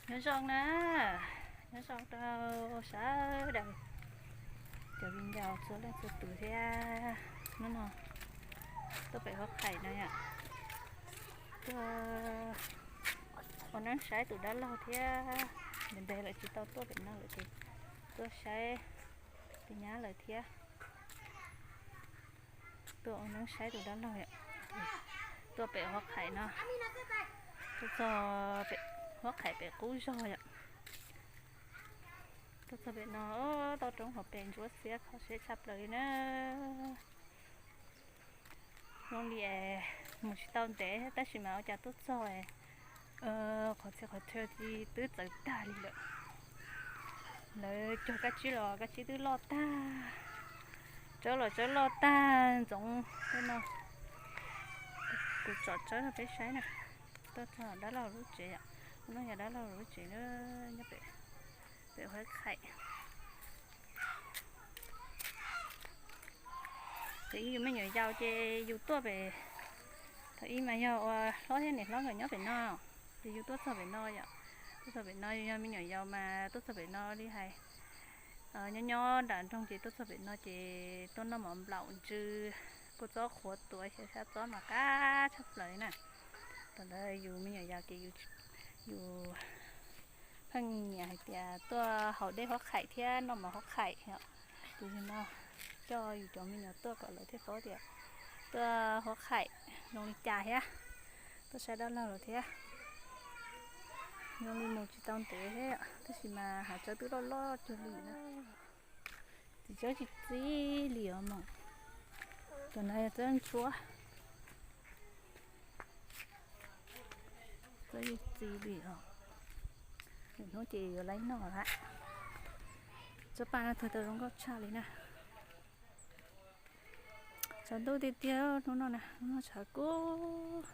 Nyob zoo na, nyob zoo rau sawv daws cov viv ncaus txhua leej txhua tus thiab. Hnub no tuaj pem Huab Qhais no yom, tuaj ua neeb saib tus dab laug thiab. Ntev ntev lawm tsis tau tuaj pem no lawm ces tuaj saib tus nyab lawm thiab. Tuaj ua neeb saib tus dab laug yom. Tuaj pem Huab Qhais no, tuaj txog pem Huab Qhais pem qub zog yom. Tuaj txog pem no, toj roob hauv pes ntsuab xiab kho siab tshaj plaws li na. Zoo li es mus tsis tau ntev tab sis mas ua cas tuaj txog qhov txhia qhov chaw twb txawv tag li lawm. Lawv cog kab tsib los kab tsib twb loj tag, tsawb los tsawb loj tag ntxoov no. Kuv tsom tsawb rau peb saib na. Tuaj txog dab laug lub tsev yom, no yog dab laug lub tsev nyob pem Huab Qhais. Thaum ub yus me nyuam yaus ces yus tuaj pem, thaum ub mas yog uas hlob thiab niam hlob nkawd nyob pem no, ces yus tuaj txog pem no yom. Tuaj txog pem no yus yog me nyuam yaus mas tuaj txog pem no li hais, nyob nyob nram nroog ces tuaj txog pem no ces tuaj noj mov nplaum ntsw, kua txob qhuav tuav xyaw sab txob mas qab tshaj plaws li na. Thaum ntawd yus me nyuam yaus ces yus pheej nyiam hais tias tuaj haus dej Huab Qhais thiab noj mov Huab Qhais yom. Ces yus no coj yus cov me nyuam tuaj kom lawv thiaj paub tias tuaj Huab Qhais zoo li cas thiab, tuaj saib dab laug lawm thiab. Zoo li mus tsis tau ntev thiab tab sis mas hav tsawb twb loj loj cuag li na. Txiv tsawb tsis txi li os mog. Cov no yog tsawb ntsuab. Tsawb tsis txi li os. Lwm hnub ces yuav laib noj lawm. Tsawb paj no tawg tau zoo nkauj tshaj li na. Tshav ntuj tiag tiag hnub no na, hnub no tshav kub.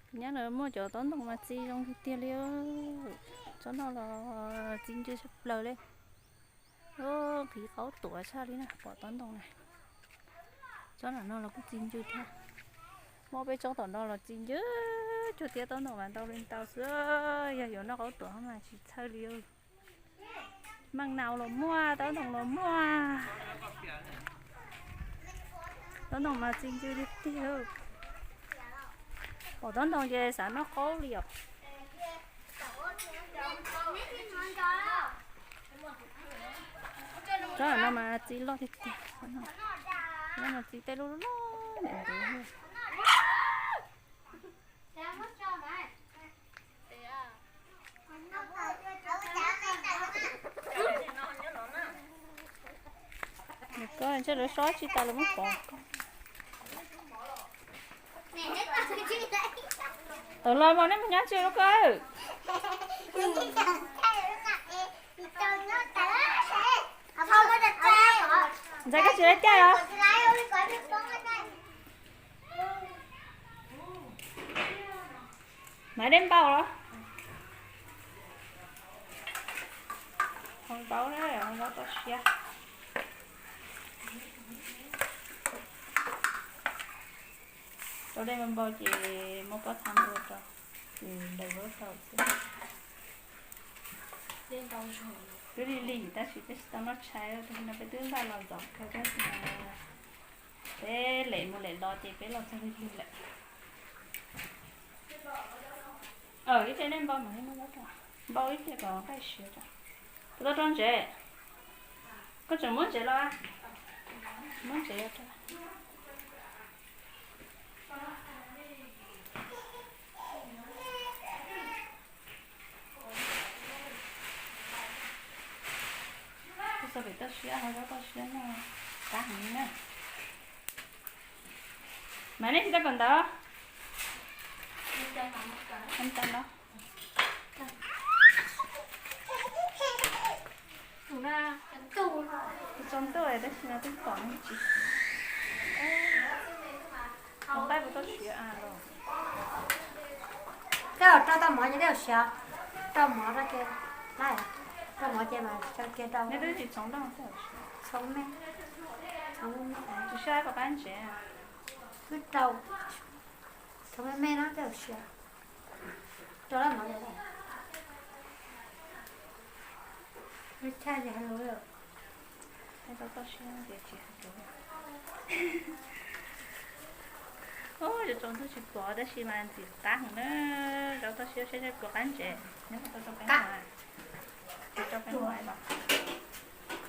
Tus nyab lawv muaj cov taub ntoo mas txi zoo tiag tiag li. Tsob no los txi ntsws tshaj plaws li. Nqhis qaub tuav tshaj li na, pom taub ntoo na. Tsob no los kuj txi ntsws thiab. Muaj peb tsob tom no los txi ntsws cuag thiab, taub ntoo mas ntau li ntau xwb, yog yuav noj qaub tuav mas tsis txhawj li. Maj nau los muaj, taub ntoo los muaj. Taub ntoo mas txi ntsws tiag tiag. Pom taub ntoo ces xav noj qaub li os. Tsob no mas txi loj tiag tiag. Tsob no txi tej loj loj ntev ntev. Nws koj ntsej lawv sob tsis tas lawv muab pov. Tawm los mas nej mus nyob tsis lub koj. Ntxhais koj tsis laib caj los? Maiv dej npau los? Hau npaub, hau npaub toj siab. Rau dej npau npau ces muab pob txha ntua rau, ces ntaus zaub rau xwb. Twb lig lig tab sis peb tsis tau noj tshais, no peb twb npaj los ntxov kawg tab sis peb lem mus lem los ces peb los txog lig lig lawm. Ib pliag nej npau mas, npau ib pliag kom nqaij siav. Kuv tau rau ntsev. Koj tseem muab ntsev los? Muab ntsev rau. Kuv txog pem toj siab, hau zaub toj siab no, qab heev li na. Mas nej tsis tau kawm ntawv? Tsaus ntuj tab sis no twb pom tsis. Tus nqaij puas tau siav los? Tej zaum rau tau mov ces tej zaum siav, rau mov rau ces, rau mov ces mas rau kiag rau. Neb twb tsis txhoov noj tej zaum siav. Txhoov me, txhoov me, tsis siab kom qab ntsev. Twb rau, txhoov me me no tej zaum siav. Rau lawm mov lawm. Ua tshaj ces hais lus lawm. Tau toj siab ces tsis hais lus. Ub, cov tsaus ntuj tsis pom tab sis mas ntxim qab heev na. Zaub toj siab saib saib puas qab ntses. Nyob tau tau peb, tsis tau peb los.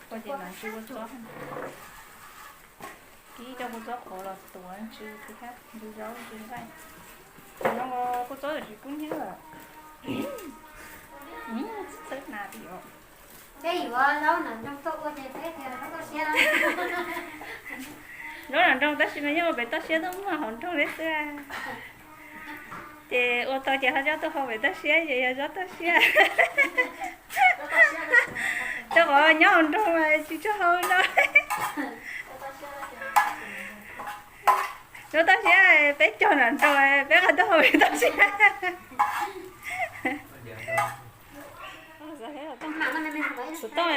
Ua ces mam ntsw ua txob. Kib coj kua txob qhuav los tuav ntsw thiab, ntsw zaub ntsw nqaij. Zoo kua txob tsis kub hnyiab lawm. Txhawb na tios. Peb yuav zaub nram nroog tuaj ua ces peb tias zaub toj siab. Zaub nram nroog tab sis mas yeej ua pem toj siab tuaj muag hauv nroog li xwb. Ces ua tau ces ho coj tuaj hau pem toj siab ces yog zaub toj siab. Rau qhov nyob hauv nroog mas tsis tshua hau no. Zaub toj siab peb cog nram nroog, peb qhov tuaj hau pem toj siab. Xov tooj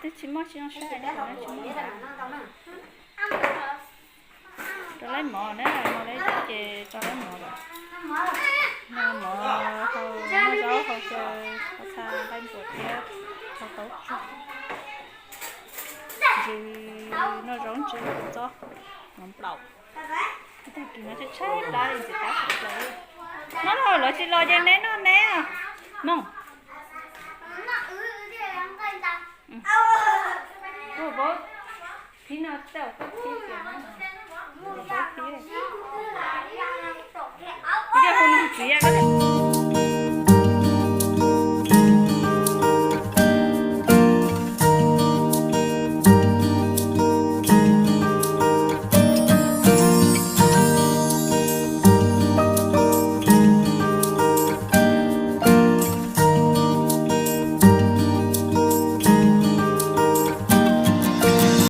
twb tsis muaj tsis zoo saib, tsis muaj. Rau laib mov na, no laib ces rau laib mov lawm. No mov hau, noj zaub hau xyaw, hau txha nqaij npua thiab hau taub tsuag. Ntsw, noj zaub ntsw txob mov nplaum. Tag kis no tshaib tshaib plab li ntxim qab plaws li. Noj los lawv tsis los ces neb noj neb os. Mooj. Ua vov thib no, tej zaum koj thib tias, koj thib, ib hu noog txiv koj